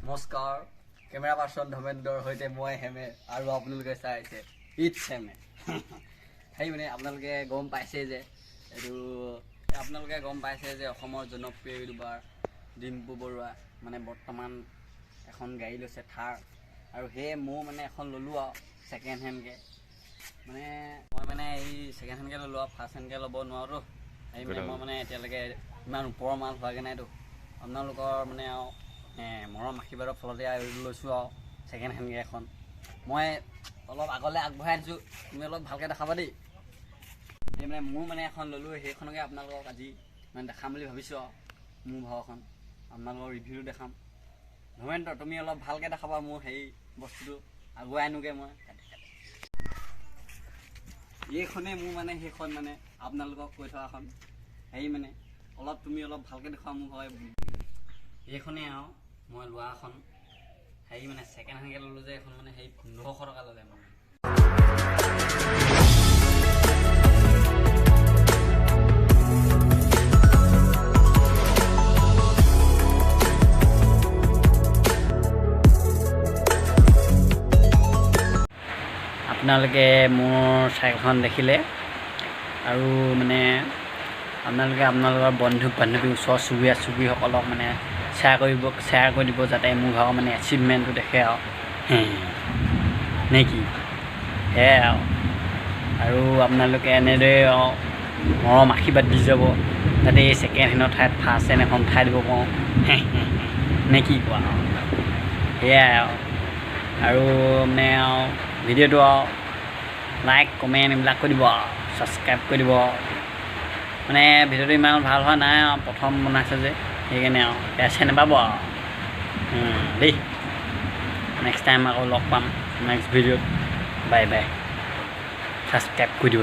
নমস্কাৰ, camera person ধৰ্মেন্দ্ৰৰ সৈতে মই হেমে আৰু আপোনালোকে চাই আছে it's হেমে। সেই মানে আপোনালোকে গম পাইছে যে এইটো, আপোনালোকে গম পাইছে যে অসমৰ জনপ্ৰিয় ইউটিউবাৰ ডিম্পু বৰুৱা মানে বৰ্তমান এখন গাড়ী লৈছে, থাৰ। আৰু সেয়ে ময়ো মানে এখন ল'লোঁ আৰু ছেকেণ্ড হেণ্ডকৈ। মানে মই মানে এই ছেকেণ্ড হেণ্ডকৈ ল'লোঁ আৰু ফাৰ্ষ্ট হেণ্ডকৈ ল'ব নোৱাৰোঁ। সেই মানে মই মানে এতিয়ালৈকে ইমান ওপৰৰ মাল হোৱাগৈ নাইতো। আপোনালোকৰ মানে আৰু মৰম আশীৰ্বাদৰ ফলতে আৰু লৈছোঁ আৰু ছেকেণ্ড হেণ্ডকৈ এখন। মই অলপ আগলৈ আগবঢ়াই আনিছোঁ, তুমি অলপ ভালকৈ দেখাবা দেই। সেই মানে মোৰ মানে এখন ল'লোঁ, সেইখনকে আপোনালোকক আজি মানে দেখাম বুলি ভাবিছোঁ আৰু মোৰ ভাগৰখন আপোনালোকৰ ৰিভিউ দেখাম। ধৰ্মেন্দ্ৰ, তুমি অলপ ভালকৈ দেখাবা মোৰ সেই বস্তুটো আগুৱাই আনোগৈ মই। এইখনেই মোৰ মানে সেইখন মানে আপোনালোকক কৈ থোৱাখন। হেৰি মানে অলপ তুমি অলপ ভালকৈ দেখুওৱা মোৰ হয়। এইখনেই আৰু মই লোৱাখন। হেৰি মানে ছেকেণ্ড হেণ্ডকৈ ল'লোঁ যে এইখন, মানে হেৰি 1500 টকা ল'লে মানে। আপোনালোকে মোৰ চাইকেলখন দেখিলে আৰু মানে আপোনালোকে আপোনালোকৰ বন্ধু বান্ধৱী, ওচৰ চুবুৰীয়া চুবুৰীসকলক মানে শ্বেয়াৰ কৰিব, শ্বেয়াৰ কৰি দিব, যাতে মোৰ ভাগৰ মানে এচিভমেণ্টটো দেখে আৰু নে কি? সেয়াই আৰু আপোনালোকে এনেদৰে আৰু মৰম আশীৰ্বাদ দি যাব, যাতে এই ছেকেণ্ড হেণ্ডৰ ঠাইত ফাৰ্ষ্ট হেণ্ড এখন উঠাই দিব পাৰোঁ, নে কি কোৱা? আৰু সেয়াই আৰু মানে আৰু ভিডিঅ'টো আৰু লাইক, কমেণ্ট এইবিলাক কৰি দিব আৰু ছাবস্ক্ৰাইব কৰি দিব। মানে ভিডিঅ'টো ইমান ভাল হোৱা নাই আৰু প্ৰথম বনাইছে যে, সেইকাৰণে আৰু বেয়া চেয়া নাপাব আৰু দেই। নেক্সট টাইম আকৌ লগ পাম নেক্সট ভিডিঅ'ত। বাই বাই, ছাবস্ক্ৰাইব কৰি দিব।